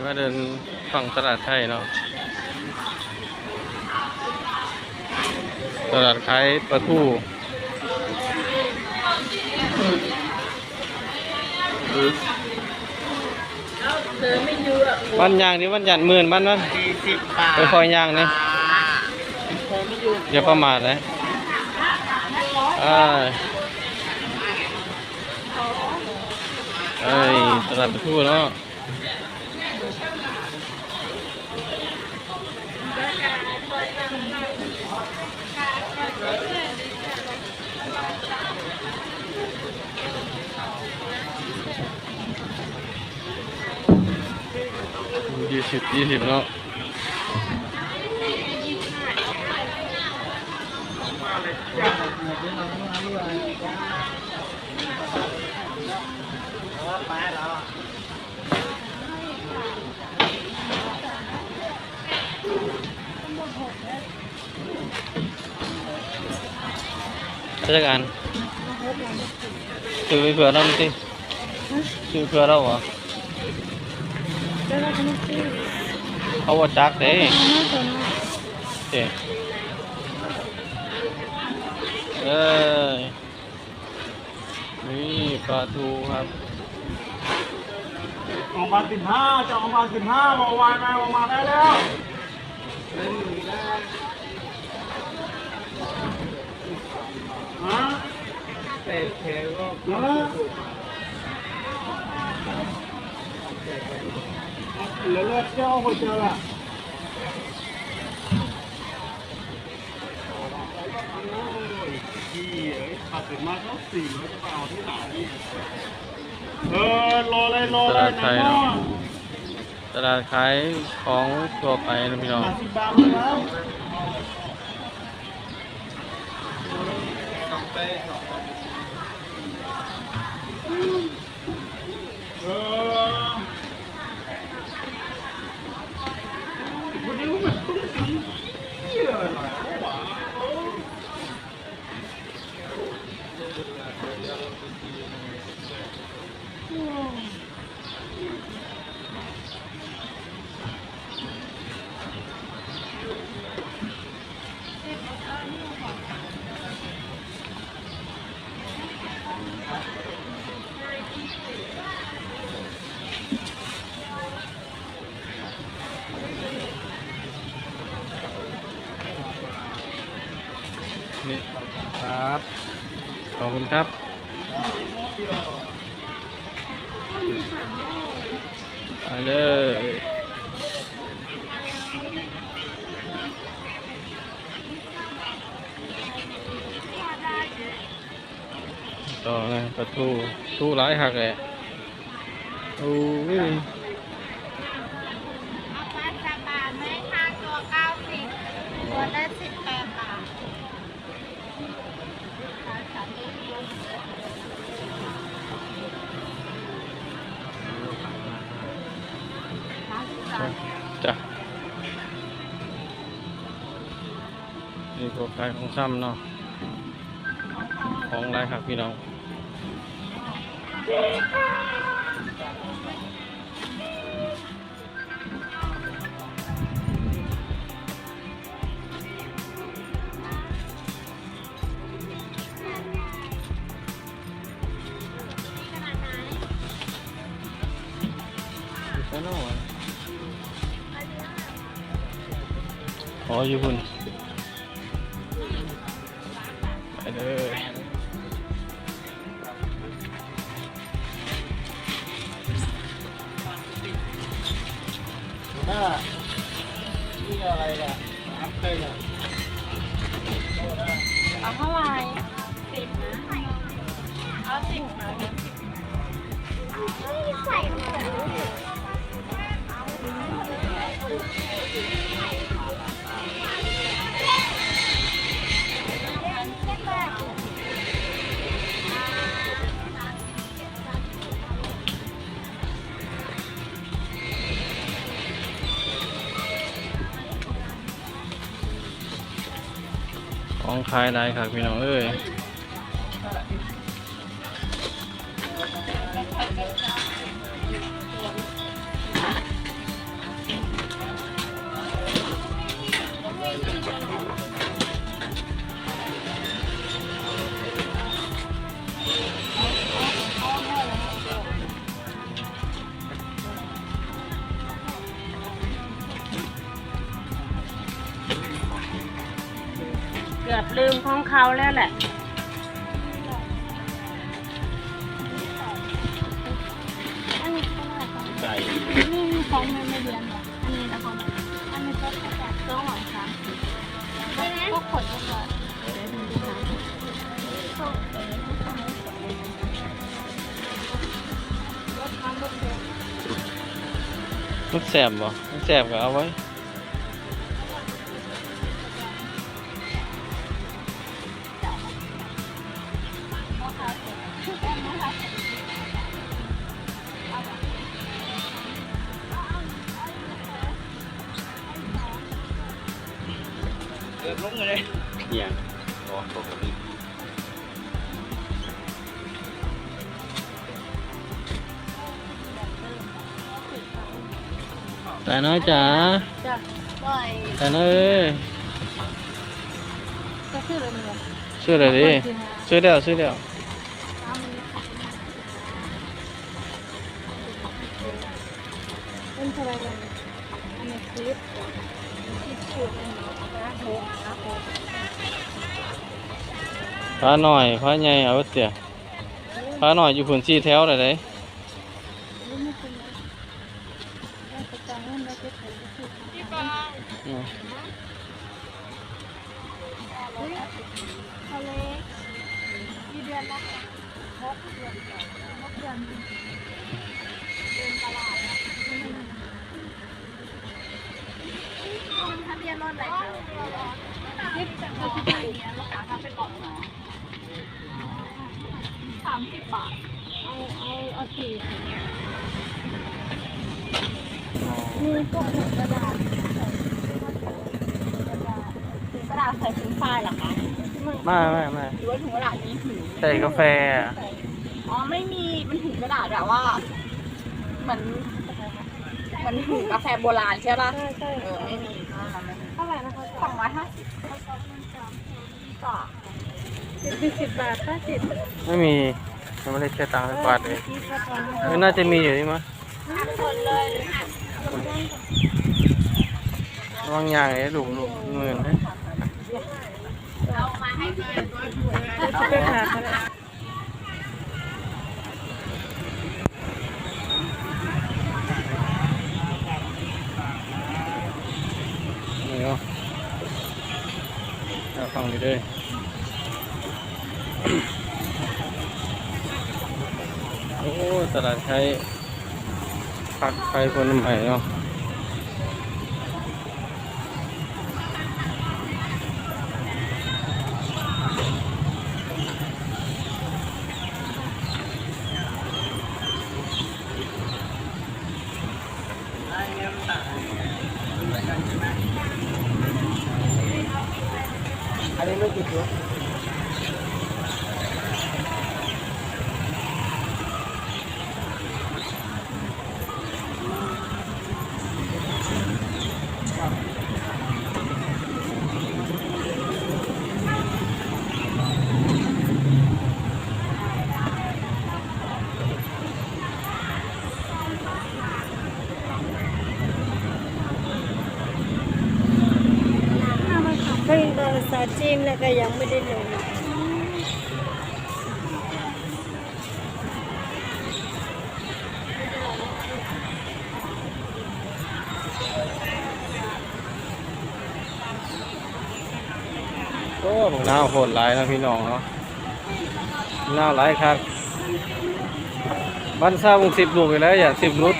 ມາເດີນຝັ່ງຕະຫຼາດໄທເນາະ ຕະຫຼາດຂາຍປາທູ ມັນຍ່າງນີ້ມັນຢ້ານມື່ນມັນນະ ສີ່ສິບບາດ ຄ່ອຍໆຍ່າງນີ້ ຢ່າປະໝາດເດ້ ເອີຍ ເອີຍ ຕະຫຼາດປາທູເນາະ. ຍີ່ສິບ ຍີ່ສິບເນາະ. ເອົາຈັກອັນ? ຊື້ໄປເພື່ອລາວຕິ? ຊື້ເພື່ອລາວຫວາ? ເຮົາບໍ່ຈັກເດ້. ເອີ ເອີ. ນີ້ປາທູຄັບ. ອອກມາສິບຫ້າ ຈະອອກມາສິບຫ້າ ບໍ່ໄຫວແມ່ ອອກມາໄດ້ແລ້ວ. ຮະ? ເອີ ແລ້ວເລືອກເຈົ້າບໍ່ເຈົ້າລະ? ເອີ ລໍໄດ້ ລໍໄດ້ ຕະຫຼາດໄທເນາະ ຕະຫຼາດຂາຍຂອງທົ່ວໄປນະພີ່ນ້ອງ. ຫ້າສິບບາດແລ້ວ. ນີ້ຄັບ ຂອບຄຸນຄັບ. ໄປເລີຍ ຕໍ່ນະ ປາທູ ທູຫຼາຍຄັກແຫຼະ. ໂອ້ຍ ເອົາປາສະບານໄວ້ ຄ່າຕົວເກົ້າສິບ ຕົວລະສິບແປດບາດ. ຈ້ະ ນີ້ພວກຂາຍຂອງຊຳເນາະ ຂອງຫຼາຍຄັກພີ່ນ້ອງ. ອໍ ຢູ່ພຸ້ນ ໄປເລີຍ. ເອົາເທົ່າໃດ? ສິບນະ ເອົາສິບນະ. ຂອງຂາຍຫຼາຍຄັກພີ່ນ້ອງເອີຍ. ຕື່ມຂອງເຂົາແລ້ວແຫຼະ. ອັນນີ້ກໍໄດ້ ໄກ່ ນີ້ມີຂອງແມ່ ແມ່ດຽນບໍ່? ອັນນີ້ລະບໍ່? ອັນນີ້ກໍສອງຮ້ອຍສາມສິບ ຕົກຄົນລະ ມັນແຊບບໍ່? ມັນແຊບກໍເອົາໄວ້. ເກີບລົງເລີຍ ອີ່ຫຍັງ? ອໍ ປົກກະຕິ. ຕານ້ອຍຈ໋າ ຈ້າ ຕານ້ອຍເອີຍ ກໍຊື້ແລ້ວນີ້ຫວາ? ຊື້ແລ້ວເດ້ ຊື້ແລ້ວ ຊື້ແລ້ວ. ເປັນເທົ່າໃດລະ? ອັນນີ້ສິບ ສິບ ສິບ ສິບ ສິບ ສິບ ສິບ. ພານ້ອຍພາໃຫຍ່ເອົາເດ. ພານ້ອຍຢູ່ພຸ້ນສີ່ແຖວແລ້ວເດ້. ທະບຽນລົດໄດ້ ສິບ ສາມສິບບາດ ເອົາ ເອົາ ເອົາສີ່ ມີພວກ ກະດາດ ກະດາດໃສ່ເຟຣນຊ໌ຟາຍເຫລອຄະ? ມາ ມາ ມາ ຫຼືວ່າຖົງກະດາດມີຫື ໃສ່ກາແຟ. ອໍ ໄມ່ມີ ມັນຖົງກະດາດແບບວ່າ ເໝືອນ ເໝືອນຖົງກາແຟໂບລານໃຊ່ປະ? ໃຊ່ ໃຊ່ ເອີ ໄມ່ມີ. ເທົ່າໃດນະຄະ? ສອງຮ້ອຍຫ້າສິບ. ສິບບາດ ຫ້າສິບ. ໄມ່ມີ ຍັງບໍ່ໄດ້ເສຍຕັງຈັກບາດເລີຍ. ເອີ ໜ້າຈະມີຢູ່ນີ້ມະ. ລະວັງຍ່າງເດ້ລູກ ລູກເມີນເດ້. ນີ້ເນາະ ເອົາຟັງນີ້ເດີ. ໂອ້ ຕະຫຼາດໄທ ຜັກໄທ ຜົນໄມ້ເນາະ. ອັນນີ້ມັນຄື ເພິ່ງເວົ້າພາສາຈີນແລ້ວກໍຍັງບໍ່ໄດ້ລົງ. ໂອ້ ບັກນາວໂພດຫຼາຍເນາະພີ່ນ້ອງເນາະ ບັກນາວຫຼາຍຄັກ. ບັນຊາວວົງສິບລູກນີ້ແຫຼະ ຢ້ານສິບຫຼຸດ.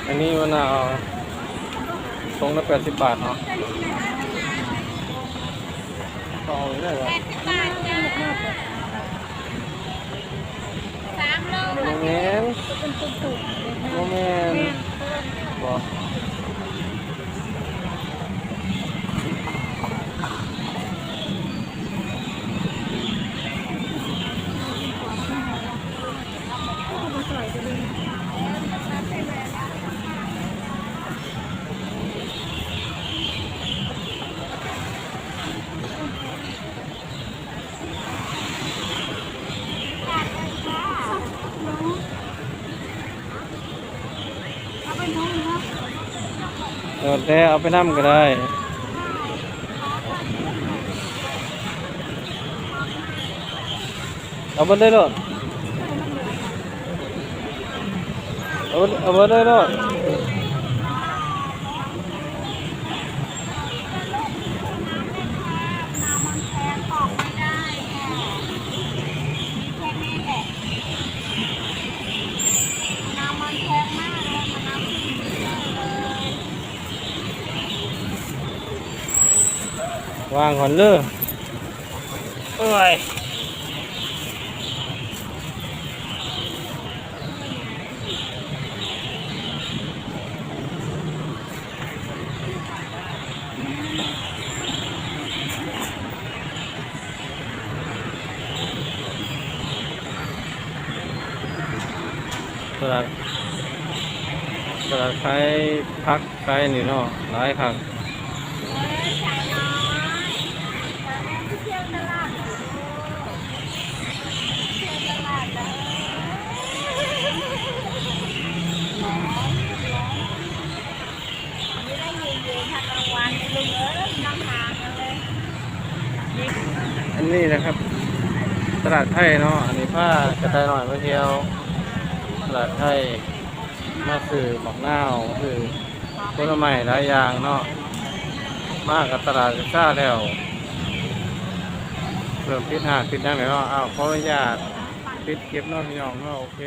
ອັນນີ້ມັນເອົາ ຖົງລະແປດສິບບາດເນາະ. ເອົາໄດ້ບໍ່? ແປດສິບບາດຈ້າ. ສາມໂລ. ບໍ່ແມ່ນ ບໍ່ແມ່ນ ບໍ່. ເອົາມາໃສ່ກໍໄດ້. ແຕ່ເອົາໄປນຳກໍໄດ້ ເອົາເບິດເລີຍໂລດ ເອົາເບິດ ເອົາເບິດເລີຍໂລດ. ວາງກ່ອນເດີ ໂອ້ຍ. ຕະຫຼາດ ຕະຫຼາດຂາຍຜັກຂາຍນີ້ເນາະ ຫຼາຍຄັກ. ອັນນີ້ນະຄັບ ຕະຫຼາດໄທເນາະ ອັນນີ້ພາກະຕ່າຍນ້ອຍມາທ່ຽວຕະຫຼາດໄທ ມາຊື້ໝາກນາວ ຊື້ຜົນລະໄມ້ຫຼາຍຢ່າງເນາະ ມາກັບຕະຫຼາດກະຊາແລ້ວ ເລີ່ມປິດຮ້ານປິດຫຍັງແລ້ວເນາະ. ອ້າວ ຂໍອະນຸຍາດປິດຄລິບເນາະພີ່ນ້ອງເນາະ ໂອເຄ.